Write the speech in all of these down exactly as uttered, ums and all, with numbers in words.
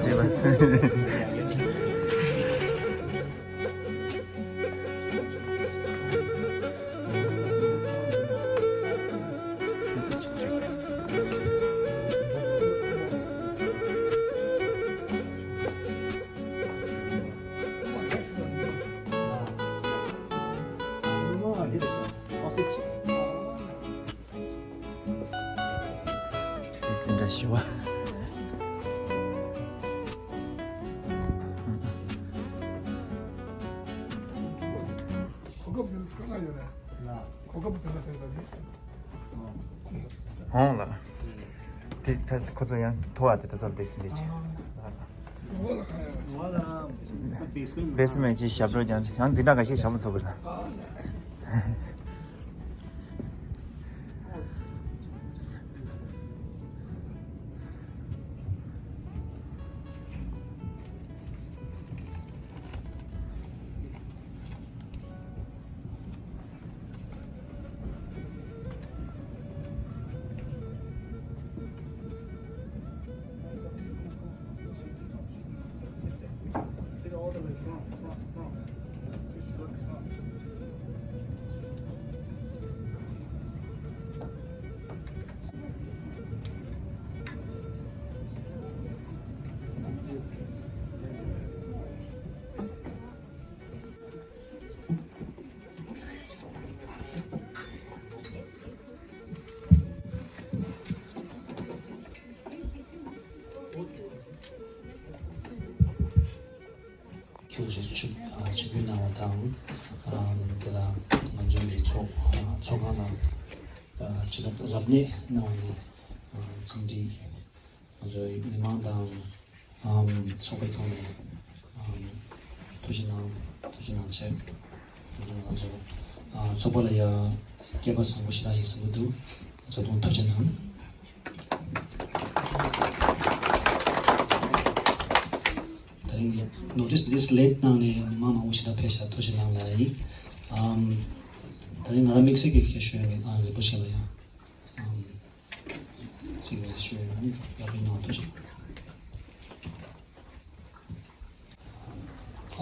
བྱས་པ། ཙི་ཙི་འདྲ་ཞུ་བ། གོ་སྐབས་དེ་ཚོ་ག་ལ་ཡོད་རེད། གོ་སྐབས་དེ་འདྲ་ཟེར་ད་ནི། ཧོང་ལ། དེ་ད་ཁོ་ཚོ་ཡང་ཐོ་བ་དེ་ད་ཚོ་ལ་དེ་སྲིད་དེ་ཅི། ཨ། ང་ལ་ང་ལ་བེ་སི་མེན་ཊི་ཞབས་བྲོ་ཀྱང་ཡང་འཛིན་གྲྭ་འགའ་ཤས་ཞབས་བྲོ་འཚོགས་པ་ལ། ཁྱོད་ཚོས་ཆུ་ཨ་ཆུ་བུ་གནང་བ་དང་ཨ་དེ་ལ་ང་ཚོའི་ཚོགས་ཨ་ཚོགས་ཁང་ལ་ཨ་ཆུ་རབ་རབ་གནས་གནང་བའི་ཨ་འཚམས་འདྲི། ང་ཚོའི་མི་མང་དང་ཨམ་ཚོགས་པའི་ཐོག་ནས་ཨམ་ཐུགས་རྗེ་གནང་ཐུགས་རྗེ་གནང་བྱས། ང་ཚོ་ང་ཚོ་ཨ་ཚོགས་པ་ལ་ཡ་སྐལ་པ་བཟང་པོ་ཞིག་ལ་ཡིན་བསམ་གྱི་འདུག་ཚོགས་དུང་ཐུགས་རྗེ་གནང་། ད་རིང་notice this late གནང་ནས་མི་མང་མང་པོ་ཞིག་ལ་ཕེབས་ཤག་ཐུགས་རྗེ་གནང་ལ་ཡིན། ཨམ་ད་རིང་ང་རང་དམིགས་བསལ་གྱི་ཞུ་ཡ་མེད། ཨ་རིན་པོ་ཆེ་ལ་ཡ་ཨམ་གཟིགས་ནས་ཞུ་ཡ་ནི་ཡག་པོ་གནང་ཐུགས་རྗེ།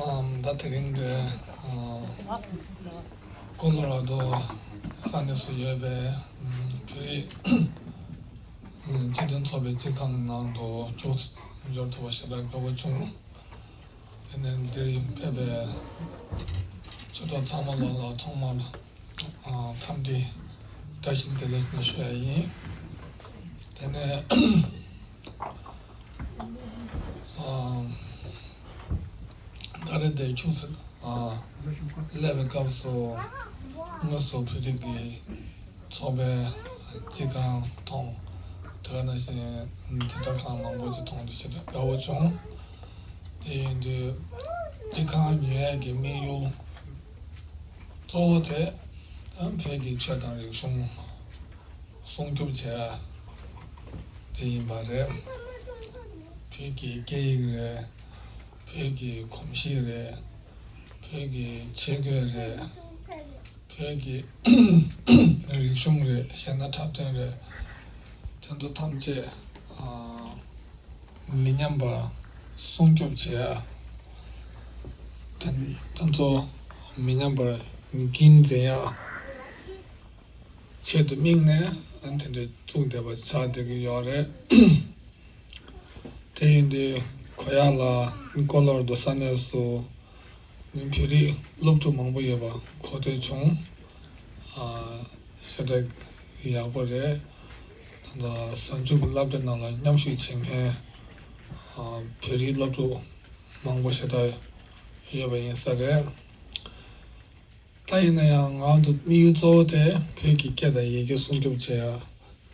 ཨམ་ད་དེ་རིང་འདི་ཨ་ཀོ་ལོ་ར་དོ་ས་གནས་སུ་ཡོད་པའི་ཨམ་བོད་རིགས་ཨམ་སྤྱི་མཐུན་ཚོགས་པའི་སྤྱི་ཁང་ནང་དུ་ཅོག་འབྱོར་ཐུབ་པ་ཞེ་དྲག་དགའ་པོ་བྱུང་། དེ་ནས་འདིར་ཕེབས་པའི་ཆོས་གྲོགས་ཚང་མ་ལ་ལ་ཚང་མར་ཨ་འཚམས་འདྲི་བཀྲ་ཤིས་བདེ་ལེགས་ཞུ་ཡ་ཡིན། དེ་ནས་ཨ་ད་རེས་དེ་ཁྱུག་ཙམ་ཨ་སླེབས་པའི་སྐབས་སུ་དངོས་སུ་བོད་རིགས་ཀྱི་ཚོགས་པའི་སྤྱི་ཁང་མཐོང་། དེ་ག་ནང་བཞིན་འཛིན་གྲྭ་ཁང་མང་པོ་ཞིག་མཐོང་དུས་ཞེ་དྲག་དགའ་བོ་བྱུང་། དེ་ཡིན་དུས་སྤྱི་ཁང་ཉོ་ཡས་ཀྱི་དམིགས་ཡུལ་གཙོ་བོ་དེ་བོད་ཀྱི་ཆོས་དང་རིག་གཞུང་སྲུང་སྐྱོབ་བྱེད་ཡ་དེ་ཡིན་པ་རེད། བོད་ཀྱི་སྐད་ཡིག་རེད། བོད་ཀྱི་གོམས་གཤིས་རེད། བོད་ཀྱི་ཆས་གོས་རེད། བོད་ཀྱི་རིག་གཞུང་རེད། གཞས་སྣ་འཁྲབ་སྟོན་རེད། དེ་ཚོ་ཐམས་ཅད་ཨ་མི་ཉམས་པ་སྲུང་སྐྱོབ་བྱེད་ཡ། དེ་དེ་ཚོ་མི་ཉམས་པར་རྒྱུན་འཛིན་ཡ་ཆེད་དུ་དམིགས་ནས་ཨ་དེ་འདྲ་བཙུགས་བསྡད་པ་ཆགས་བསྡད་ཀྱི་ཡོད་རེད། དེ་ཡིན་དུས་གོ་ཡག་ལ་ཀོ་ལོ་ར་དོ་ས་གནས་སུ་བོད་རིགས་སློབ་ཕྲུག་མང་པོ་ཡོད་པ་གོ་ཐོས་བྱུང་། ཨ་ཞེ་དྲག་ཡག་པོ་རེད། ད་ལྟ་གཟའ་མཇུག་གི་སློབ་གྲྭ་ནང་ལ་མཉམ་ཞུགས་བྱེད་མཁན་ཨ་བོད་རིགས་སློབ་ཕྲུག་མང་པོ་ཞེ་དྲག་ཡོད་པ་ཡིན་ས་རེད། ད་ཡིན་ན་ཡང་ང་ཚོ་དམིགས་ཡུལ་གཙོ་བོ་དེ་བོད་ཀྱི་སྐད་དང་ཡི་གེ་སྲུང་སྐྱོབ་བྱེད་ཡ།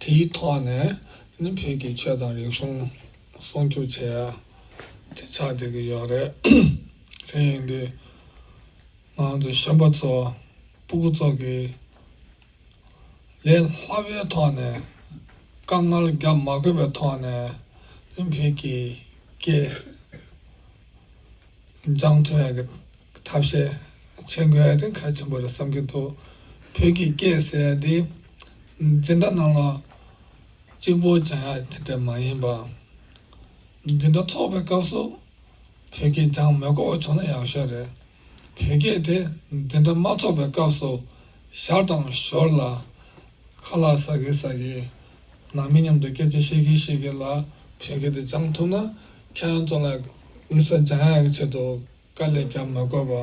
དེའི་ཐོག་ནས་ནི་བོད་ཀྱི་ཆོས་དང་རིག་གཞུང་སྲུང་སྐྱོབ་བྱེད་ཡ་དེ་ཆགས་བསྡད་ཀྱི་ཡོད་རེད། དེ་ཡིན་དུས་ང་ཚོ་གཞོན་པ་ཚོ་སྤུ་གུ་ཚོ་གིས་ལས་སླ་པོའི་ཐོག་ནས་དཀའ་ངལ་རྒྱག་མ་དགོས་པའི་ཐོག་ནས་ནི་བོད་ཀྱི་སྐད་སྦྱང་ཐུབ་ཡ་གི་ཐབས་ཤེས་བྱེད་དགོས་ཡ་དེ་གལ་ཆེན་པོ་རེད་བསམ་གྱི་འདུག་བོད་ཀྱི་སྐད་ཟེར་ཡ་དེ་འཛིན་གྲྭ་ནང་ལ་གཅིག་པོ་སྦྱང་ཡ་དེ་འདྲ་མ་ཡིན་པ། འཛིན་གྲྭ་ཚོགས་པའི་སྐབས་སུ་བོད་སྐད་སྦྱང་མི་དགོས་པ་བྱུང་ན་ཡག་ཤོས་རེད། བོད་སྐད་དེ་འཛིན་གྲྭ་མ་ཚོགས་པའི་སྐབས་སུ་ཞར་དང་ཞོར་ལ་ཁ་ལག་ཟ་གི་ཟ་གི་ནང་མི་མཉམ་དུ་སྐད་ཆ་བཤད་གི་བཤད་གི་ལ་བོད་སྐད་དེ་སྦྱང་ཐུབ་ན་ཁྱེད་རང་ཚོ་ལ་དམིགས་བསལ་སྦྱང་ཡག་གི་ཆེད་དུ། དཀའ་ལས་རྒྱག་མ་དགོས་པ་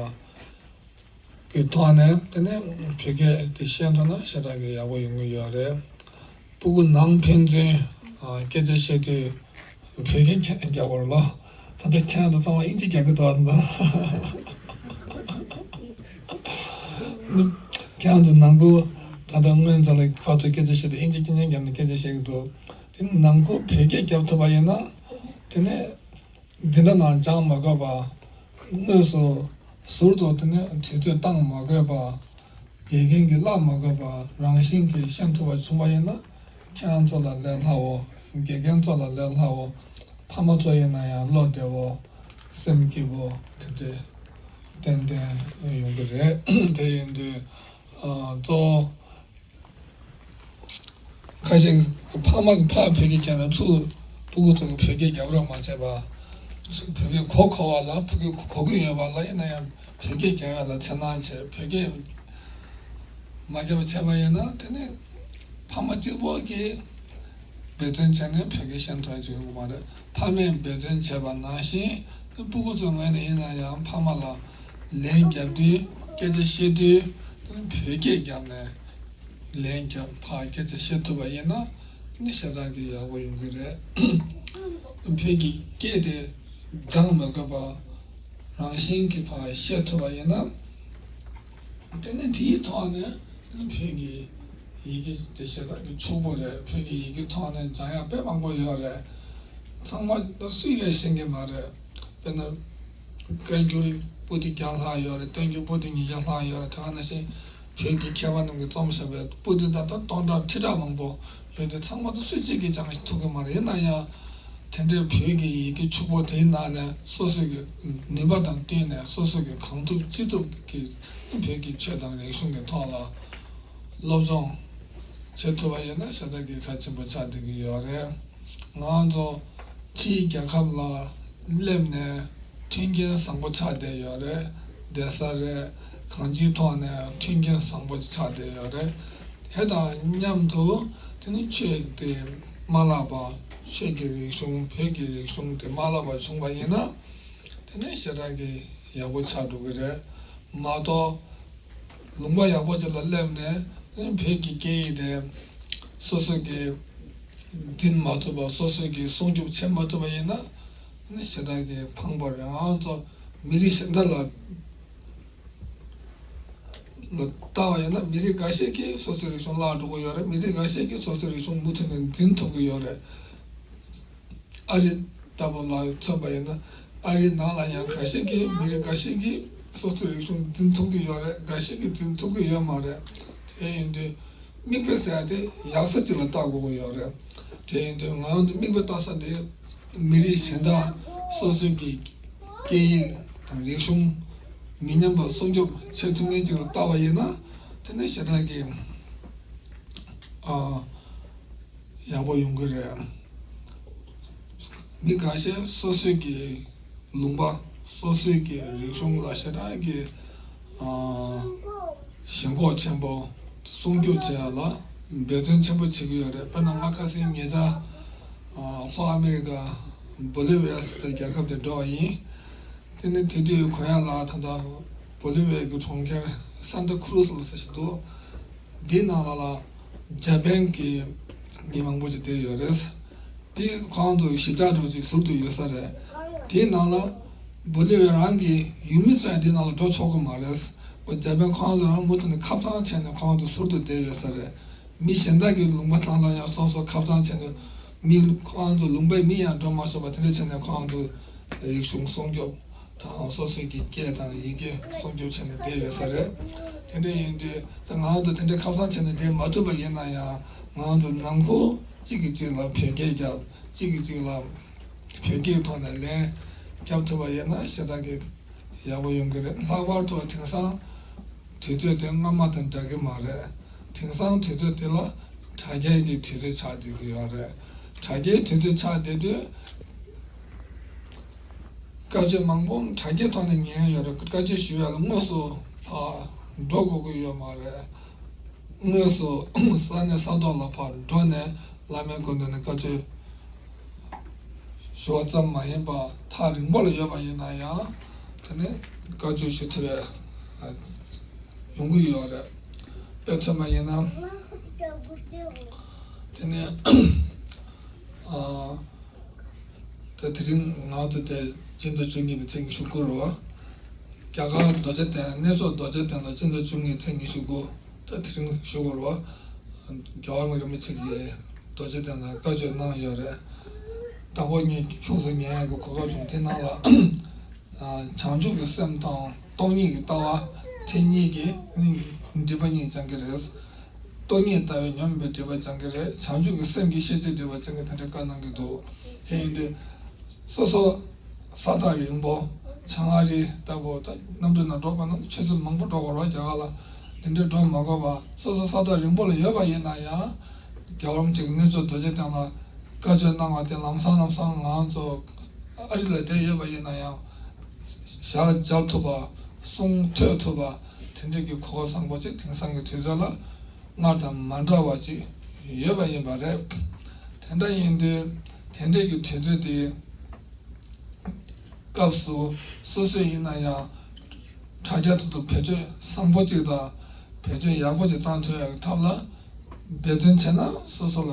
གི་ཐོག་ནས་དེ་ནས་བོད་སྐད་དེ་ཤེས་ཐུབ་ན་ཞེ་དྲག་གི་ཡག་པོ་ཡོང་གི་ཡོད་རེད། སྤུ་གུ་ནང་ཕན་ཚུན་སྐད་ཆ་བཤད་དུས་བོད་སྐད་ཁྱེད་རྒྱག་པར་ལོ། ད་ལྟ་ཁྱེད་རང་ཚོ་ཚང་མ་དབྱིན་ཇི་རྒྱག་གི་འདུག་ཨ། ཁྱེད་རང་ཚོ་ནང་ཁུལ་ད་ལྟ་སྔོན་ཚོ་ལ་ཕར་ཚུར་སྐད་ཆ་བཤད་དུས་དབྱིན་ཇི་རྐྱང་རྐྱང་བརྒྱབ་ནས་སྐད་ཆ་བཤད་ཀྱི་འདུག་དེ་ནང་ཁུལ་བོད་སྐད་རྒྱབ་ཐུབ་པ་ཡིན་ན་དེ་ནས། འཛིན་གྲྭ་ནང་སྦྱང་མ་དགོས་པ། དངོས་སུ་ཟུར་དུ་དེ་ནས་དུས་ཚོད་བཏང་མ་དགོས་པ། དགེ་རྒན་གྱིས་བསླབ་མ་དགོས་པ་རང་བཞིན་གྱིས་ཤེས་ཐུབ་པ་བྱུང་བ་ཡིན་ན་ཁྱེད་རང་ཚོ་ལ་ལས་སླའོ། དགེ་རྒན་ཚོ་ལ་ལས་སླའོ། ཕ་མ་ཚོ་ཡིན་ན་ཡང་བློ་བདེ་བོ། སེམས་སྐྱིད་པོ་དེ་འདྲས་ཏན་ཏན་ཡོང་གི་རེད། དེ་ཡིན་དུས་ཨ་གཙོ་བོ། ཁ་ཤས་ཕ་མ་གིས་ཕར་བོད་སྐད་རྒྱབ་ན་ཚུར་སྤུ་གུ་ཚོ་གིས་བོད་སྐད་རྒྱབ་རོགས་མ་བྱས་པ། བོད་སྐད་གོ་གོ་བ་ལ་བོད་སྐད་གོ་གི་ཡོད་པ་ལ་ཡིན་ན་ཡང་བོད་སྐད་རྒྱབ་ཡ་ལ་འཚེར་སྣང་བྱས། བོད་སྐད་མ་རྒྱབ་པ་བྱས་པ་ཡིན་ན་དེ་ནི་ཕ་མ་གཅིག་པོ་གིས་འབད་བརྩོན་བྱས་ནས་བོད་སྐད་ཤེས་ཐུབ་ཀྱི་ཡོད་མ་རེད། ཕ་མས་འབད་བརྩོན་བྱས་པ་ནང་བཞིན་སྤུ་གུ་ཚོའི་ངོས་ནས་ཡིན་ན་ཡང་ཕ་མ་ལ་ལན་རྒྱབ་དུས་སྐད་ཆ་བཤད་དུས་བོད་སྐད་རྒྱབ་ནས། ལན་རྒྱབ་ཕར་སྐད་ཆ་བཤད་ཐུབ་པ་ཡིན་ན་ནི་ཞེ་དྲག་གི་ཡག་པོ་ཡོང་གི་རེད། བོད་ཀྱི་སྐད་དེ་སྦྱང་མ་དགོས་པ་རང་བཞིན་གྱིས་ཕར་བཤད་ཐུབ་པ་ཡིན་ན་དེ་ནི་དེའི་ཐོག་ནས་བོད་ཀྱི་ཡི་གེ་དེ་ཞེ་དྲག་གི་ཕྱུག་པོ་རེད། བོད་ཀྱི་ཡི་གེ་ཐོག་ནས་སྦྱང་ཡག་དཔེ་མང་པོ་ཡོད་རེད། ཚང་མ་ད་སུས་ཀྱང་ཤེས་ཀྱི་མ་རེད། དཔེར་ན། བཀའ་འགྱུར་པོ་ཏི་བརྒྱ་ལྷག་ཡོད་རེད། བསྟན་འགྱུར་པོ་ཏི་ཉིས་བརྒྱ་ལྷག་ཡོད་རེད། དེ་ག་ནང་བཞིན་བོད་ཀྱི་མཁས་པ་རྣམས་ཀྱིས་རྩོམ་བཞག་པའི་པོ་ཏི་ད་ལྟ་སྟོང་ཕྲག་ཁྲི་ཕྲག་མང་པོ་ཡོད་དེ་ཚང་མ་ད་སུ་གཅིག་གིས་སྦྱང་ཐུབ་ཀྱི་མ་རེད། ཡིན་ན་ཡང་དེ་འདྲའི་བོད་ཀྱི་ཡི་གེ་ཕྱུག་པོ་དེའི་ནང་ནས་སོ་སོ་གི་ནུས་པ་དང་བསྟུན་ནས་སོ་སོ་གིས་གང་ཐུབ་ཅི་ཐུབ་ཀྱིས་བོད་ཀྱི་ཆོས་དང་རིག་གཞུང་གི་ཐོག་ལ་སློབ་སྦྱོང་བྱེད་ཐུབ་པ་ཡིན་ན་ཞེ་དྲག་གི་གལ་ཆེན་པོ་ཆགས་བསྡད་ཀྱི་ཡོད་རེད། ང་ཚོ་ཕྱིའི་རྒྱལ་ཁབ་ལ་སླེབས་ནས་མཐུན་རྐྱེན་བཟང་པོ་ཆགས་བསྡད་ཡོད་རེད། བསྡད་ས་རེད། གང་ཅིའི་ཐོག་ནས་མཐུན་རྐྱེན་བཟང་པོ་ཆགས་བསྡད་ཡོད་རེད། དེ་དང་མཉམ་དུ་དེ་ནི་ཆོས་དེ་མ་བརླག་པ། ཆོས་ཀྱི་རིག་གཞུང་བོད་ཀྱི་རིག་གཞུང་དེ་མ་བརླག་པ་བྱུང་བ་ཡིན་ན་དེ་ནི་ཞེ་དྲག་གི་ཡག་པོ་ཆགས་འགྲོ་གི་རེད། མ་གཏོགས་ལུང་པ་ཡག་པོ་ཅིག་ལ་སླེབས་ནས་བོད་ཀྱི་སྐད་ཡིག་དེ་སོ་སོ་གིས་འཛིན་མ་ཐུབ་པ། སོ་སོ་གིས་སྲུང་སྐྱོབ་བྱེད་མ་ཐུབ་པ་ཡིན་ན་ནི་ཞེ་དྲག་གི་ཕངས་པ་རེད། ང་ཚོ་མི་རིགས་གཞན་དག་ལ་ལ་ལྟ་བ་ཡིན་ན་མི་རིགས་འགའ་ཤས་ཀྱིས་སོ་སོའི་རིག་གཞུང་བརླག་འགྲོ་གི་ཡོད་རེད། མི་རིགས་འགའ་ཤས་ཀྱིས་སོ་སོའི་རིག་གཞུང་མུ་མཐུད་ནས་འཛིན་ཐུབ་ཀྱི་ཡོད་རེད། ཨ་རི་ལྟ་བུ་ལ་མཚོན་པ་ཡིན་ན་ཨ་རིའི་ནང་ལ་ཡང་འགའ་ཤས་ཀྱིས་མི་རིགས་འགའ་ཤས་ཀྱིས་སོ་སོའི་རིག་གཞུང་འཛིན་ཐུབ་ཀྱི་ཡོད་རེད། འགའ་ཤས་ཀྱིས་འཛིན་ཐུབ་ཀྱི་ཡོད་མ་རེད། དེ་ཡིན་དུས་མིག་དཔེ་ཟེར་ཡ་དེ་ཡག་ས་ཅིག་ལ་ལྟ་དགོས་ཀྱི་ཡོད་རེད། དེ་ཡིན་དུས་ང་ཚོ་མིག་དཔེ་ལྟ་ས་དེ་མི་རིགས་གཞན་དག་སོ་སོའི་གི་སྐད་ཡིག་དང་རིག་གཞུང་མི་ཉམས་པ་སྲུང་སྐྱོབ་བྱེད་ཐུབ་མཁན་ཅིག་ལ་ལྟ་བ་ཡིན་ན་དེ་ནི་ཞེ་དྲག་གི་ཨ། ཡག་པོ་ཡོང་གི་རེད། མི་འགའ་ཤས་སོ་སོའི་གི་ལུང་པ་སོ་སོའི་གི་རིག་གཞུང་ལ་ཞེ་དྲག་གི་ཨ་ཞེན་ཁོག་ཆེན་པོ་སྲུང་སྐྱོབ་བྱེད་ཡ་ལ་འབད་བརྩོན་ཆེན་པོ་བྱེད་ཀྱི་ཡོད་རེད། དཔེར་ན་ང་ཁ་སང་ཉེ་ཆར་ཨ་ལྷོ་ཨ་མེ་རི་ཀ་བོ་ལི་བི་ཡ་ཟེར་བའི་རྒྱལ་ཁབ་དེ་འགྲོ་བ་ཡིན། དེ་ནི་དེ་དུས་གོ་ཡ་ལ་ད་ལྟ་བོ་ལི་བི་ཡའི་གི་གྲོང་ཁྱེར་སན་ཏ་ཁུ་རུ་སི་ལ་ཟེར་ཞིག་འདུག་འདིའི་ནང་ལ་ལ་འཇར་པན་གྱི་མི་མང་པོ་ཞིག་བསྡད་ཡོད་རེད། དེ་ཁོང་ཚོ་གཞིས་ཆགས་འདྲ་ཅིག་ཟུར་དུ་ཡོད་ས་རེད། དེའི་ནང་ལ་བོ་ལི་བི་ཡ་རང་གི་ཡུལ་མི་ཚོ་ཡང་དེའི་ནང་ལ་འགྲོ་ཆོག་གི་མ་རེད། འཇར་པན་ཁོང་ཚོ་རང་མུ་མཐུད་ནས་ཁ་བྱང་བྱས་ནས་ཁོང་ཚོ་ཟུར་དུ་བསྡད་ཡོད་ས་རེད། མི་གཞན་དག་གི་ལུང་པ་ཐང་ལ་ཡང་སོ་སོ་ཁ་བྱང་བྱས་ནས་མི་ཁོང་ཚོ་ལུང་པའི་མི་ཡང་འགྲོ་མ་ཆོག་པ་དེ་འདྲ་བྱས་ནས་ཁོང་ཚོ་རིག་གཞུང་སྲུང་སྐྱོབ་དང་སོ་སོའི་གི་སྐད་དང་ཡི་གེ་སྲུང་སྐྱོབ་བྱས་ནས་བསྡད་ཡོད་ས་རེད། དེ་འདྲ་ཡིན་དུས་ད་ང་ཚོ་དེ་འདྲའི་ཁ་བྱང་བྱས་ནས་བསྡད་མ་ཐུབ་པ་ཡིན་ན་ཡང་ང་ཚོ་ནང་ཁུལ་གཅིག་གིས་གཅིག་ལ་བོད་སྐད་རྒྱབ་གཅིག་གིས་གཅིག་ལ་བོད་སྐད་ཐོག་ནས་ལན་རྒྱབ་ཐུབ་པ་ཡིན་ན་ཞེ་དྲག་གི་ཡག་པོ་ཡོང་གི་རེད། ལྷག་པར་དུ་དེང་སང་དུས་ཚོད་དེ་སྔ་མ་དང་འདྲ་གི་མ་རེད། དེང་སང་དུས་ཚོད་དེ་ལ་དྲ་རྒྱའི་གི་དུས་ཚོད་ཆགས་བསྡད་ཀྱི་ཡོད་རེད། དྲ་རྒྱའི་དུས་ཚོད་ཆགས་བསྡད་དུས་ བཀའ་ཆོས་མང་པོ་དྲ་རྒྱའི་ཐོག་ནས་ཉན་ཡོད་རེད། བཀའ་ཆོས་ཞུ་ཡ་ལ་དངོས་སུ་ཕར་འགྲོ་དགོས་ཀྱི་ཡོད་མ་རེད། དངོས་སུ་ས་གནས་ས་ཐོག་ལ་ཕར་འགྲོ་ནས་བླ་མའི་སྐུ་མདུན་ནས་བཀའ་ཆོས་ཞུ་བ་ཙམ་མ་ཡིན་པར་ཐག་རིང་པོ་ལ་ཡོད་པ་ཡིན་ན་ཡང་དེ་ནས་བཀའ་ཆོས་ཞུ་ཐུབ་པའི་ཡོང་གི་ཡོད་རེད། དཔེ་མཚོན་པ་ཡིན་ན་དེ་ནས་ཨ། ད་དེ་རིང་ང་ཚོ་དེ་སྤྱི་ཟླ་བཅུ་གཉིས་པའི་ཚེས་ཉི་ཤུ་དགུ་རེད་བ། རྒྱ་གར་རྡོ་རྗེ་གདན་གནས་མཆོག་རྡོ་རྗེ་གདན་ལ་སྤྱི་ཟླ་བཅུ་གཉིས་ཚེས་ཉི་ཤུ་དགུ་ད་དེ་རིང་ཞུ་དགོས་རེད་བ། རྒྱལ་བ་རིན་པོ་ཆེ་གིས་རྡོ་རྗེ་གདན་ལ་བཀའ་ཆོས་གནང་ཡོད་རེད། དང་པོ་ངས་ཁྱུག་ཙམ་ཉན་ཡག་གི་གོ་སྐབས་བྱུང་། དེ་ནང་ལ་བྱང་ཆུབ་ཀྱི་སེམས་དང་སྟོང་ཉིད་ཀྱི་ལྟ་བ་དེ་གཉིས་ཀྱིས་སྒྲིབ་པ་གཉིས་སྦྱང་གི་རེད། སྟོང་ཉིད་ལྟ་བས་ཉོན་མོངས་པའི་སྒྲིབ་པ་སྦྱང་གི་རེད། བྱང་ཆུབ་ཀྱི་སེམས་ཀྱིས་ཤེས་བྱའི་སྒྲིབ་པ་སྦྱང་གི་དེ་འདྲའི་བཀའ་གནང་གི་འདུག་དེ་ཡིན་དུས་སོ་སོ་ས་ཐག་རིང་པོ་བྱང་ཨ་རི་ལྟ་བུ་ད་གནམ་གྲུ་ནང་འགྲོ་དགོས་ན་ཆུ་ཚོད་མང་པོ་འགྲོ་དགོས་རེད་རྒྱ་གར་ལ། དེ་འདྲའི་འགྲོ་མ་དགོས་པ་སོ་སོ་ས་ཐག་རིང་པོ་ལ་ཡོད་པ་ཡིན་ན་ཡང་རྒྱལ་བ་རིན་པོ་ཆེ་གི་གནས་མཆོག་རྡོ་རྗེ་གདན་ལ་བཀའ་ཆོས་གནང་བ་དེ་ལམ་སང་ལམ་སང་ང་ཚོ་ཨ་རི་ལ་བསྡད་ཡོད་པ་ཡིན་ན་ཡང་ཞལ་མཇལ་ཐུབ་པ་གསུང་ཐོས་ཐུབ་པ་དེ་འདྲའི་གི་གོ་སྐབས་བཟང་པོ་ཅིག་དེང་སང་གི་དུས་ཚོད་ལ་སྔར་དང་མ་འདྲ་བ་ཅིག་ཡོད་པ་ཡིན་པ་རེད། དེ་འདྲ་ཡིན་དུས་དེ་འདྲའི་གི་དུས་ཚོད་དེ་སྐབས་སུ་སོ་སོ་ཡིན་ན་ཡང་དྲ་རྒྱ་དེ་ཚོ་བེད་སྤྱོད་བཟང་པོ་ཅིག་དང་བེད་སྤྱོད་ཡག་པོ་ཅིག་བཏང་ཐུབ་ཡག་གི་ཐབས་ལ་འབད་བརྩོན་བྱས་ན་སོ་སོ་ལ་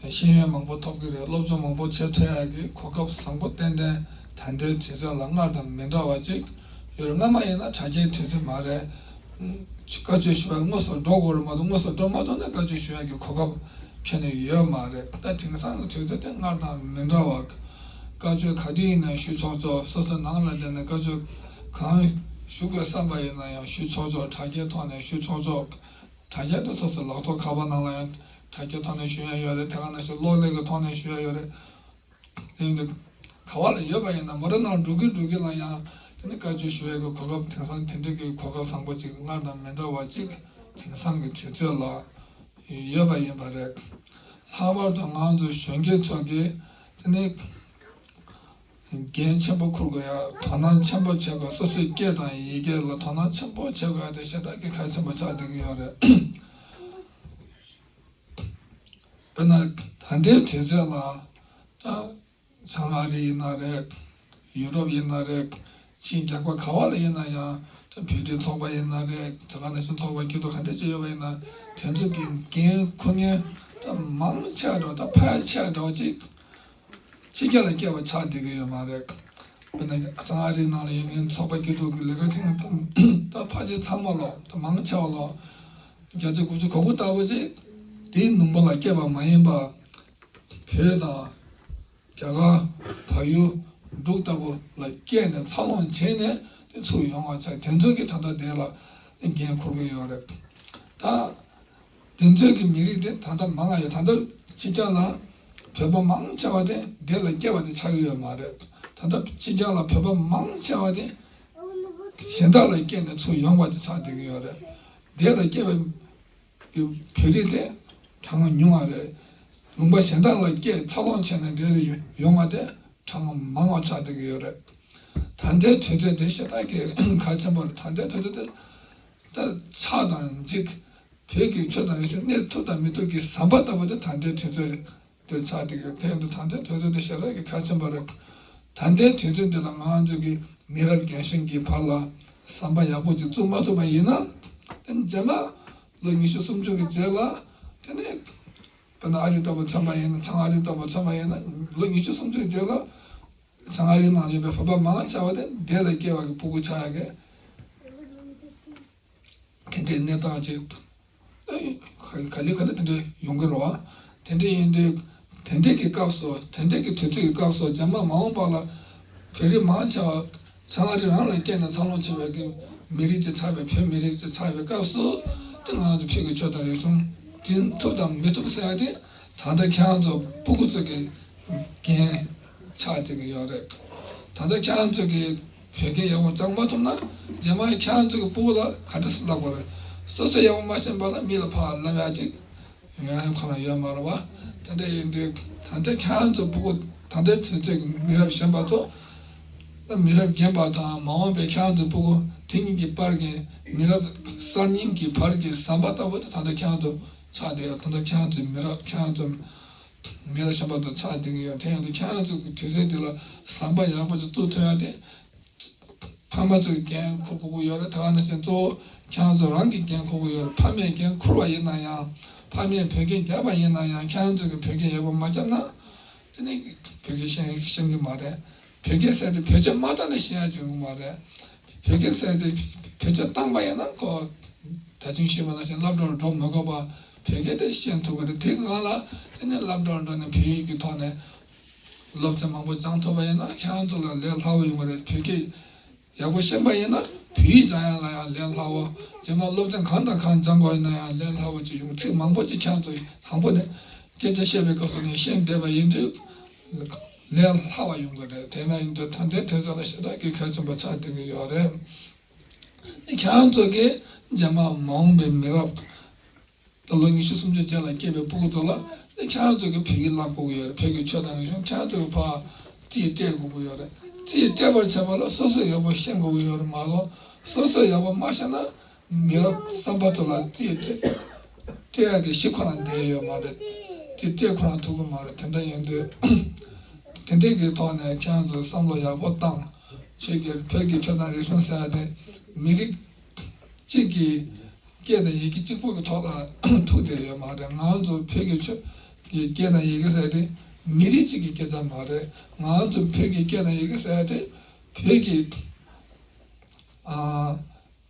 ཤེས་ཡོན་མང་པོ་ཐོབ་ཀྱི་རེད། སློབ་སྦྱོང་མང་པོ་བྱེད་ཐུབ་ཡག་གི་གོ་སྐབས་བཟང་པོ་ཏན་ཏན་ད་ལྟའི་དུས་ཚོད་ལ་སྔར་དང་མི་འདྲ་བ་ཅིག་ཡོད་རེད། སྔ་མ་ཡིན་ན་དྲ་རྒྱའི་དུས་ཚོད་མ་རེད། བཀའ་ཆོས་ཞུ་བར་དངོས་སུ་འགྲོ་དགོས་རེད་མ་གཏོགས་དངོས་སུ་འགྲོ་མ་ཐུབ་ན་བཀའ་ཆོས་ཞུ་ཡག་གི་གོ་སྐབས་ཁྱོན་ནས་ཡོད་མ་རེད། ད་དེང་སང་གི་དུས་ཚོད་དེ་སྔར་དང་མི་འདྲ་བ། བཀའ་ཆོས་ག་དུས་ཡིན་ན་ཞུ་ཆོག་ཆོག་སོ་སོ་ནང་ལ་བསྡད་ནས་བཀའ་ཆོས་གང་ཞུ་དགོས་བསམ་པ་ཡིན་ན་ཡང་ཞུ་ཆོག་ཆོག་དྲ་རྒྱའི་ཐོག་ནས་ཞུ་ཆོག་ཆོག་དྲ་རྒྱ་དེ་སོ་སོའི་ལག་ཐོག་ཁ་པར་ནང་ལ་ཡང་དྲ་རྒྱའི་ཐོག་ནས་ཞུ་ཡ་ཡོད་རེད། དེ་ག་ནང་བཞིན་གློག་ཀླད་ཀྱི་ཐོག་ནས་ཞུ་ཡ་ཡོད་རེད། དེ་ཡིན་དུས་ག་བ་ལ་ཡོད་པ་ཡིན་ན་མོ་ཊ་ནང་འགྲོ་གི་འགྲོ་གི་ལ་ཡང་དེ་ནི་བཀའ་ཆོས་ཞུ་ཡ་གི་གོ་སྐབས་དེང་སང་དེ་འདྲའི་གི་གོ་སྐབས་བཟང་པོ་ཅིག་སྔར་དང་མི་འདྲ་བ་ཅིག་དེང་སང་གི་དུས་ཚོད་ལ་ཡོད་པ་ཡིན་པ་རེད། ལྷག་པར་དུ་ང་ཚོ་གཞོན་སྐྱེས་ཚོ་གིས་དེ་ནི། འགན་ཆེན་པོ་འཁུར་དགོས་ཡ། དོ་སྣང་ཆེན་པོ་བྱེད་དགོས། སོ་སོའི་སྐད་དང་ཡི་གེ་ལ་དོ་སྣང་ཆེན་པོ་བྱེད་དགོས་ཡ་དེ་ཞེ་དྲག་གི་གལ་ཆེན་པོ་ཆགས་བསྡད་ཀྱི་ཡོད་རེད། དཔེར་ན་ད་ལྟའི་དུས་ཚོད་ལ་ད་བྱང་ཨ་རི་ཡིན་ན་རེད། ཡུ་རོབ་ཡིན་ན་རེད། ཕྱིའི་རྒྱལ་ཁབ་ག་བ་ལ་ཡིན་ན་ཡང་ད་བོད་རིགས་ཚོགས་པ་ཡིན་ན་རེད། དེ་ག་ནང་བཞིན་ཚོགས་པ་སྐྱིད་སྡུག་ག་འདྲ་ཅིག་ཡོད་པ་ཡིན་ན་དེ་ཚོ་གི་འགན་འཁུར་མཁན་ད་མང་ཆེ་བ་ད་ཕལ་ཆེ་བ་ཅིག་ཕྱི་རྒྱལ་ལ་སྐྱེས་པ་ཆགས་བསྡད་ཀྱི་ཡོད་མ་རེད། དཔེར་ན་བྱང་ཨ་རིའི་ནང་ལ་ཡོད་མཁན་ཚོགས་པ་སྐྱིད་སྡུག་གི་ལས་ཀ་བྱེད་མཁན་དང་ད་ཕལ་ཆེར་ཚང་མ་ལོ་ད་མང་ཆེ་བ་ལོ་བརྒྱ་ཆ་དགུ་བཅུ་གོ་དགུ་ལྟ་བུ་ཅིག་དེའི་ནང་པ་ལ་སྐྱེས་པ་མ་ཡིན་པ་བོད་དང་རྒྱ་གར་བལ་ཡུལ་འབྲུག་ལྟ་བུ་ལ་སྐྱེས་ནས་འཚར་ལོངས་བྱས་ནས་དེ་ཚུར་ཡོང་བ་ཆགས། དེ་ཚོ་གིས་ད་ལྟ་དེ་ལ་འགན་འཁུར་གྱི་ཡོད་རེད། ད། དེ་ཚོའི་གི་མི་རིགས་དེ་ད་ལྟ་མང་ང་ཡོད། ད་ལྟ་ཕྱི་རྒྱལ་ལ་བོད་པ་མང་ཆེ་བ་དེ་དེ་ལ་སྐྱེས་པ་དེ་ཆགས་ཀྱི་ཡོད་མ་རེད། ད་ལྟ་ཕྱི་རྒྱལ་ལ་བོད་པ་མང་ཆེ་བ་དེ་གཞན་དག་ལ་སྐྱེས་ནས་ཚུར་ཡོང་བ་དེ་ཆགས་བསྡད་ཀྱི་ཡོད་རེད། དེ་ལ་སྐྱེས་པའི་བོད་རིགས་དེ་གྲངས་ཉུང་བ་རེད། ལུང་པ་གཞན་དག་ལ་སྐྱེས་འཚར་ལོངས་བྱས་ནས་དེ་ལ་ཡོང་བ་དེ་གྲངས་མང་བ་ཆགས་བསྡད་ཀྱི་ཡོད་རེད། ད་ལྟའི་དུས་ཚོད་དེ་ཞེ་དྲག་གི་གལ་ཆེན་པོ་རེད། ད་ལྟའི་དུས་ཚོད་དེ་ད་ཆགས་དང་འཇིག་བོད་ཀྱི་ཆོས་དང་རིག་གཞུང་གནས་ཐུབ་དང་མི་ཐུབ་ཀྱི་ཟམ་པ་ལྟ་བུ་དེ་ད་ལྟའི་དུས་ཚོད་འདིར་ཆགས་བསྡད་ཡོད། དེ་ཡིན་དུས་ད་ལྟའི་དུས་ཚོད་འདི་ཞེ་དྲག་གི་གལ་ཆེན་པོ་རེད། ད་ལྟའི་དུས་ཚོད་འདི་ལ་ང་ཚོ་གི་མི་རབས་རྒན་གཞོན་གྱི་བར་ལ་ཟམ་པ་ཡག་པོ་ཅིག་བཙུགས་མ་ཐུབ་པ་ཡིན་ན། དེ་ནི་རྗེས་མ་ལོ་ཉི་ཤུ་སུམ་ཅུ་གི་རྗེས་ལ་དེ་ནི་དཔེར་ན་ཨ་རི་ལྟ་བུ་མཚོན་པ་ཡིན་ན། བྱང་ཨ་རི་ལྟ་བུ་མཚོན་པ་ཡིན་ན། ལོ་ཉི་ཤུ་སུམ་ཅུ་གི་རྗེས་ལ་བྱང་ཨ་རི་ནང་ཡོད་པའི་བོད་པ་མང་ཆེ་བ་དེ་དེ་ལ་སྐྱེས་པ་གི་སྤུ་གུ་ཆགས་ཡག་གི་དེ་འདྲའི་གནས་སྟངས་ཅིག་ཨ་ག་ལེ་ག་ལེ་དེ་འདྲ་ཡོང་གི་རེད་བ། དེ་འདྲ་ཡིན་དུས་དེ་འདྲའི་གི་སྐབས་སུ། དེ་འདྲའི་གི་དུས་ཚོད་ཀྱི་སྐབས་སུ་རྗེས་མ་མ་འོངས་པ་ལ་བོད་རིགས་མང་ཆེ་བ་བྱང་ཨ་རི་རང་ལ་སྐྱེས་ནས་འཚར་ལོངས་བྱས་པའི་གི་མི་རིགས་ཅིག་ཆགས་པའི། བོད་མི་རིགས་ཅིག་ཆགས་པའི་སྐབས་སུ་དེ་ང་ཚོ་བོད་ཀྱི་ཆོས་དང་རིག་གཞུང་འཛིན་ཐུབ་དང་མི་ཐུབ་ཟེར་ཡ་དེ་ད་ལྟ་ཁྱེད་རང་ཚོ་སྤུ་གུ་ཚོ་གི་འགན་ཆགས་བསྡད་ཀྱི་ཡོད་རེད། ད་ལྟ་ཁྱེད་རང་ཚོ་གིས་བོད་སྐད་ཡག་པོ་སྦྱང་མ་ཐུབ་ན་རྗེས་མ་ཁྱེད་རང་ཚོ་གི་སྤུ་གུ་ལ་ག་འདྲ་སེ་བསླབ་དགོས་རེད། སོ་སོས་ཡག་པོ་མ་ཤེས་པ་ལ་མི་ལ་ཕར་བསླབ་ཡག་ཅིག་ཡོང་ཡག་ཁོ་ན་ཡོད་མ་རེད་བ། དེ་འདྲ་ཡིན་དུས་ད་ལྟ་ཁྱེད་རང་ཚོ་སྤུ་གུ། ད་ལྟའི་དུས་ཚོད་ཀྱི་མི་རབས་གཞོན་པ་ཚོ་ ད་མི་རབས་རྒན་པ་དང་མ་འོངས་པའི་ཁྱེད་རང་ཚོའི་སྤུ་གུ་དེ་གཉིས་ཀྱི་བར་གྱི་མི་རབས་གསར་རྙིང་གི་བར་གྱི་ཟམ་པ་ལྟ་བུ་དེ་ད་ལྟ་ཁྱེད་རང་ཚོ་ཆགས་བསྡད་ཡོད། ད་ལྟ་ཁྱེད་རང་ཚོའི་མི་རབས་ཁྱེད་རང་ཚོ་མི་རབས་གཞོན་པ་ཚོ་ཆགས་བསྡད་ཀྱི་ཡོད། དེ་ཡང་དུ་ཁྱེད་རང་ཚོ་གི་དུས་ཚོད་འདི་ལ་ཟམ་པ་ཡག་པོ་ཅིག་བཙུགས་ཐུབ་ཡ་དེ་ཕ་མ་ཚོས་འགན་འཁུར་དགོས་ཀྱི་ཡོད་རེད། ད་ག་ནང་བཞིན་གཙོ་བོ་ཁྱེད་རང་ཚོ་རང་གིས་འགན་འཁུར་དགོས་ཡོད་རེད། ཕ་མས་འགན་འཁུར་བ་ཡིན་ན་ཡང་། ཕ་མས་བོད་སྐད་བརྒྱབ་པ་ཡིན་ན་ཡང་། ཁྱེད་རང་ཚོ་གིས་བོད་སྐད་ཡག་པོ་མ་བརྒྱབ་ན་དེ་ནི་བོད་སྐད་ཤེས་ཤེས་ཀྱི་མ་རེད། བོད་སྐད་ཟེར་དེ་བེད་སྤྱོད་མ་བཏང་ན་ཤེས་ཡ་ཅིག་ཡོང་གི་མ་རེད། བོད་སྐད་ཟེར་དེ་བེད་སྤྱོད་བཏང་པ་ཡིན་ན་ཁོ་ད་ཅིང་ཤེས་པ་ནང་བཞིན་སློབ་གྲྭར་འགྲོ་མི་དགོས་པ་བོད་སྐད་དེ་ཤེས་ཐུབ་ཀྱི་རེད། དེ་གང་ལ་དེ་ནི་སློབ་གྲྭར་འགྲོ་ནས་བོད་ཡིག་གི་ཐོག་ནས་སློབ་ཚན་མང་པོ་སྦྱང་ཐུབ་པ་ཡིན་ན་ཁྱེད་རང་ཚོ་ལ་ལས་སླ་བོ་ཡོང་གི་རེད། བོད་སྐད་ཡག་པོ་ཤེས་པ་ཡིན་ན་བོད་ཡིག་སྦྱང་ཡ་ལ་ཡང་ལས་སླ་བོ། རྗེས་མ་སློབ་ཚན་གང་དང་གང་སྦྱང་དགོས་ཡིན་ན་ཡང་ལས་སླ་བོ་ཅིག་ཡོང་། ཚིག་མང་པོ་ཅིག་ཁྱེད་ཚོ་དང་པོ་ནས་སྐད་ཆ་བཤད་པའི་སྐབས་སུ་ནས་ཤེས་བསྡད་པ་ཡིན་དུས་ལས་སླ་བ་ཡོང་གི་རེད། དེ་ན་ཡིན་དུས་ད་ལྟའི་དུས་ཚོད་ལ་ཞེ་དྲག་གི་གལ་ཆེན་པོ་ཆགས་བསྡད་ཀྱི་ཡོད་རེད། ཁྱེད་རང་ཚོ་གིས་རྗེས་མ་མ་འོངས་པའི་མི་རབས། ད་ལོ་ཉི་ཤུ་སུམ་ཅུ་རྗེས་ལ་སྐྱེས་པའི་སྤུ་གུ་ཚོ་ལ་ཁྱེད་རང་ཚོ་གིས་བོད་ཡིག་བསླབ་དགོས་ཀྱི་ཡོད་རེད། བོད་ཀྱི་ཆོས་དང་རིག་གཞུང་ཁྱེད་རང་ཚོ་གིས་ཕར་རྩིས་སྤྲད་དགོས་ཀྱི་ཡོད་རེད། རྩིས་སྤྲད་པར་བྱེད་པ་ལ་སོ་སོས་ཡག་པོ་ཤེས་དགོས་ཀྱི་ཡོད་རེད་མ་གཏོགས། སོ་སོས་ཡག་པོ་མ་ཤེས་ན་མི་རབས་གསར་པ་ཚོ་ལ་རྩིས་སྤྲད་སྤྲད་ཡག་གི་གཞི་ཁོ་རང་བསྡད་ཡོད་མ་རེད། རྩིས་སྤྲད་ཁོ་རང་ཐུབ་ཀྱི་མ་རེད། དེ་འདྲ་ཡིན་དུས་དེ་འདྲས་ཀྱི་ཐོག་ནས་ཁྱེད་རང་ཚོ་བསམ་བློ་ཡག་པོ་བཏང་། ཆོས་ཀྱི་བོད་ཀྱི་ཆོས་དང་རིག་གཞུང་ཟེར་ཡ་དེ་མི་རིགས་གཅིག་གི་སྐད་དང་ཡི་གེ་གཅིག་པུ་གི་ཐོག་ལ་ཐུག་བསྡད་ཡོད་མ་རེད། ང་ཚོ་བོད་ཀྱི་ཆོས་ཀྱི་སྐད་དང་ཡི་གེ་ཟེར་དེ་མི་རིགས་གཅིག་གི་སྐད་ཆ་མ་རེད། ང་ཚོ་བོད་ཀྱི་སྐད་དང་ཡི་གེ་ཟེར་དེ་བོད་ཀྱི་ཨ་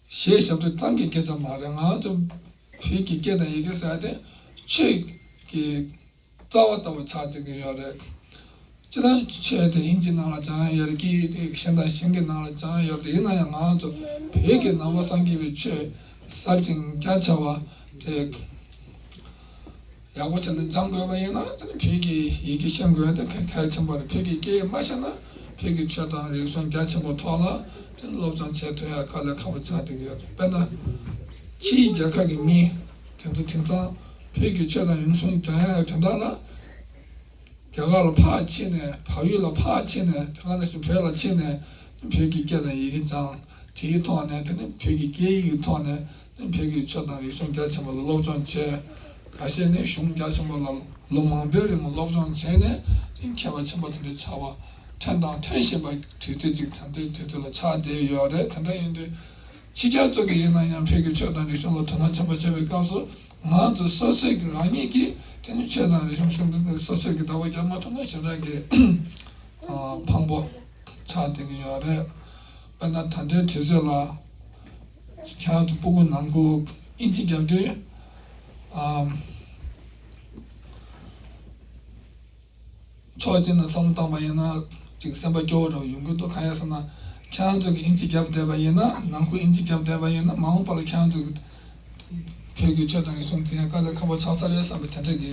གཞས་ཞབས་བྲོ་ཙམ་གྱི་སྐད་ཆ་མ་རེད། ང་ཚོ་བོད་ཀྱི་སྐད་དང་ཡི་གེ་ཟེར་དེ་ཆོས་ཀྱི་རྩ་བ་ལྟ་བུ་ཆགས་བསྡད་ཀྱི་ཡོད་རེད། སྤྱིར་བཏང་ཆོས་དེ་དབྱིན་ཇིའི་ནང་ལ་སྦྱང་ཡ་ཡོད་རེད། སྐད་ཡིག་གཞན་དང་གཞན་གྱི་ནང་ལ་སྦྱང་ཡ་ཡོད་རེད། ཡིན་ན་ཡང་ང་ཚོ་བོད་ཀྱི་ནང་པ་སངས་རྒྱས་པའི་ཆོས་ཟབ་ཅིང་རྒྱ་ཆེ་བ་དེ་ཡག་པོ་བྱས་ནས་སྦྱང་དགོས་པ་ཡིན་ན་དེ་ནི་བོད་ཀྱི་ཡི་གེ་ཤེས་དགོས་ཡ་དེ་གལ་གལ་ཆེན་པོ་རེད། བོད་ཀྱི་སྐད་ཡིག་མ་ཤེས་ན་བོད་ཀྱི་ཆོས་དང་རིག་གཞུང་རྒྱ་ཆེན་པོ་ཐོག་ལ་དེ་ནི་སློབ་སྦྱོང་བྱེད་ཐུབ་ཡ་དཀའ་ལས་ཁག་པོ་ཆགས་བསྡད་ཀྱི་ཡོད་རེད། དཔེར་ན་ཕྱིའི་རྒྱལ་ཁབ་ཀྱི་མི་དེ་ཚོ་དེང་སང་བོད་ཀྱི་ཆོས་དང་རིག་གཞུང་སྦྱང་ཡ་དོན་དག་ལ། རྒྱ་གར་ལ་ཕར་ཕྱིན་ནས། བལ་ཡུལ་ལ་ཕར་ཕྱིན་ནས། དེ་ག་ནང་བཞིན་བོད་ལ་ཕྱིན་ནས་བོད་ཀྱི་སྐད་དང་ཡི་གེ་སྦྱངས། དེའི་ཐོག་ནས་དེ་ནི་བོད་ཀྱི་སྐད་ཡིག་གི་ཐོག་ནས་བོད་ཀྱི་ཆོས་དང་རིག་གཞུང་རྒྱ་ཆེན་པོ་ལ་སློབ་སྦྱོང་བྱས། ཁ་ཤས་ནི་གཞུང་རྒྱ་ཆེན་པོ་ལ་ལོ་མང་པོའི་རིང་ལ་སློབ་སྦྱོང་བྱས་ནས་དེ་མཁས་པ་ཆེན་པོ་དེ་འདྲ་ཆགས་པ། ཐོན་དང་ཐོན་བཞིན་པ་དུས་ཚོད་ཅིག་ད་ལྟའི་དུས་ཚོད་ལ་ཆགས་བསྡད་ཡོད་རེད། དེ་འདྲ་ཡིན་དུས་ཕྱི་རྒྱལ་ཚོ་གི་ཡིན་ན་ཡང་བོད་ཀྱི་ཆོས་དང་རིག་གཞུང་ལ་དོ་སྣང་ཆེན་པོ་བྱེད་པའི་སྐབས་སུ། ང་ཚོ་སོ་སོའི་གི་རང་ཉིད་ཀྱིས་དེ་ནི་ཆོས་དང་རིག་གཞུང་སྲུང་སྐྱོབ་སོ་སོའི་གི་ཟླ་བ་བརྒྱབ་མ་ཐུབ་ན་ཞེ་དྲག་གི་ཨ་ཕངས་པོ་ཆགས་བསྡད་ཀྱི་ཡོད་རེད། དཔེར་ན་ད་ལྟའི་དུས་ཚོད་ལ་ཁྱེད་རང་ཚོ་སྤུ་གུ་ནང་ཁུལ་དབྱིན་ཇི་རྒྱབ་དུས་ཨ་ཕྱོགས་གཅིག་ནས་བསམ་བློ་བཏང་པ་ཡིན་ན་ཅིག་སེམས་པ་སྐྱོ་བོ་འདྲ་བོ་ཡོང་གི་འདུག་གང་ཡིན་ཟེར་ན་ཁྱེད་རང་ཚོ་གི་དབྱིན་ཇི་རྒྱབ་བསྡད་པ་ཡིན་ན། ནང་ཁུལ་དབྱིན་ཇི་རྒྱབ་བསྡད་པ་ཡིན་ན། མ་འོངས་པ་ལ་ཁྱེད་རང་ཚོ་གི་བོད་ཀྱི་ཆོས་དང་རིག་གཞུང་འཛིན་ཡ་དཀའ་ལས་ཁག་པོ་ཆགས་ས་རེད་བསམ་པའི་དེ་འདྲ་གི་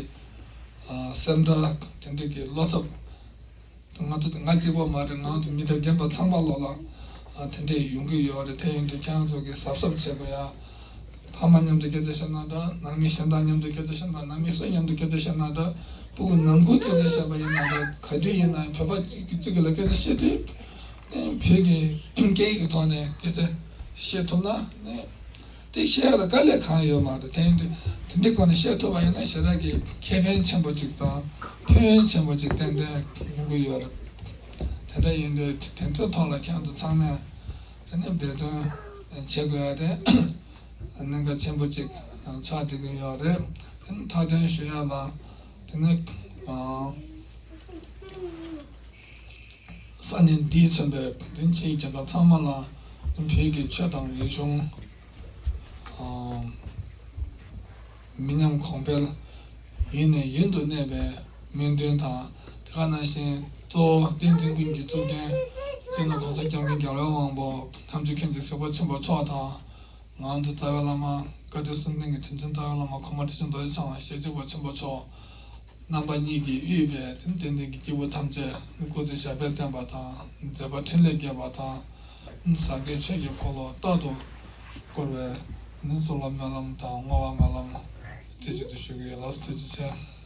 ཨ་སེམས་ཁྲལ། དེ་འདྲ་གི་བློ་འཚབ། ང་ཚོ་ང་གཅིག་པོ་མ་རེད། ང་ཚོ་མི་སྒེར་རྒན་པ་ཚང་མ་ལོག་ལ་ཨ་དེ་འདྲ་ཡོང་གི་ཡོད་རེད། དེ་ཡིན་དུས་ཁྱེད་རང་ཚོ་གི་གཟབ་གཟབ་བྱེད་དགོས་ཡ། ཕ་མ་མཉམ་དུ་སྐད་ཆ་བཤད་ན་འདྲ། ནང་མི་གཞན་དང་མཉམ་དུ་སྐད་ཆ་བཤད་ན། ནང་མི་སུ་མཉམ་དུ་སྐད་ཆ་བཤད་ན་འདྲ། སྤུ་གུ་ནང་ཁུལ་སྐད་ཆ་བཤད་པ་ཡིན་ན་འདྲ། ག་དུས་ཡིན་ན་བོད་པ་གཅིག་གིས་གཅིག་གི་ལ་སྐད་ཆ་བཤད་དུས་བོད་ཀྱི་སྐད་ཡིག་གི་ཐོག་ནས་སྐད་ཆ་བཤད་ཐུབ་ན་ནི་དེ་བཤད་ཡ་ལ་དཀའ་ལས་གང་ཡོད་མ་རེད། དེ་ཡིན་དུས་དེ་འདྲའི་སྒོ་ནས་བཤད་ཐུབ་པ་ཡིན་ན་ཞེ་དྲག་གི་ཁེ་ཕན་ཆེན་པོ་ཅིག་དང་ཕན་ཡོན་ཆེན་པོ་ཅིག་ཏན་ཏན་ཡོང་གི་ཡོད་རེད། དེ་འདྲ་ཡིན་དུས་དེ་ཚོའི་ཐོག་ལ་ཁྱེད་ཚོ་ཚང་མས་དེ་ནས་འབད་བརྩོན་བྱེད་དགོས་ཡ་དེ་གནད་འགག་ཆེན་པོ་ཅིག་ཆགས་བསྡད་ཀྱི་ཡོད་རེད། དེ་ནས་མཐའ་དོན་ཞུ་ཡ་ལ་དེ་ནས་ས་གནས་འདིས་མཚོན་པའི་དེ་ཕྱིའི་རྒྱལ་ཁབ་ཚང་མ་ལ་བོད་ཀྱི་ཆོས་དང་རིག་གཞུང་མི་ཉམས་གོང་འཕེལ་ཡུན་ནས་ཡུན་དུ་གནས་པའི་སྨོན་འདུན་དང་། དེ་ག་ནང་བཞིན་གཙོ་བོ་བསྟན་འཛིན་ཀུན་གྱི་གཙུག་རྒྱན་སྤྱི་ནོར་༸གོང་ས་༸སྐྱབས་མགོན་རྒྱལ་བའི་དབང་པོ་ཐམས་ཅད་མཁྱེན་ཅིང་གཟིགས་པ་ཆེན་པོ་མཆོག་དང་། ང་ཚོ་རྩ་བའི་བླ་མ་བཀའ་དྲིན་གསུམ་ལྡན་གྱི་དྲིན་ཅན་རྩ་བའི་བླ་མ་གོང་མ་ཁྲི་ཆེན་རྡོ་རྗེ་འཆང་ཞལ་གཅིག་པ་ཆེན་པོ་མཆོག་རྣམ་པ་གཉིས་ཀྱིས་དབུས་པའི་དེ་ནི་དད་ལྡན་གྱི་སྐྱེས་བུ་ཐམས་ཅད་སྐུ་ཚེ་ཞབས་པད་བརྟན་པ་དང་། མཛད་པ་འཕྲིན་ལས་རྒྱས་པ་དང་། ཟབ་རྒྱས་ཆོས་ཀྱི་འཁོར་ལོ་རྟག་ཏུ་བསྐོར་བའི་ནི་གསུང་རབ་སྨོན་ལམ་དང་བསྔོ་བ་སྨོན་ལམ་རྩེ་གཅིག་ཏུ་ཞུ་གི་ཡོད། ལགས་སོ། ཐུགས་རྗེ་ཆེ།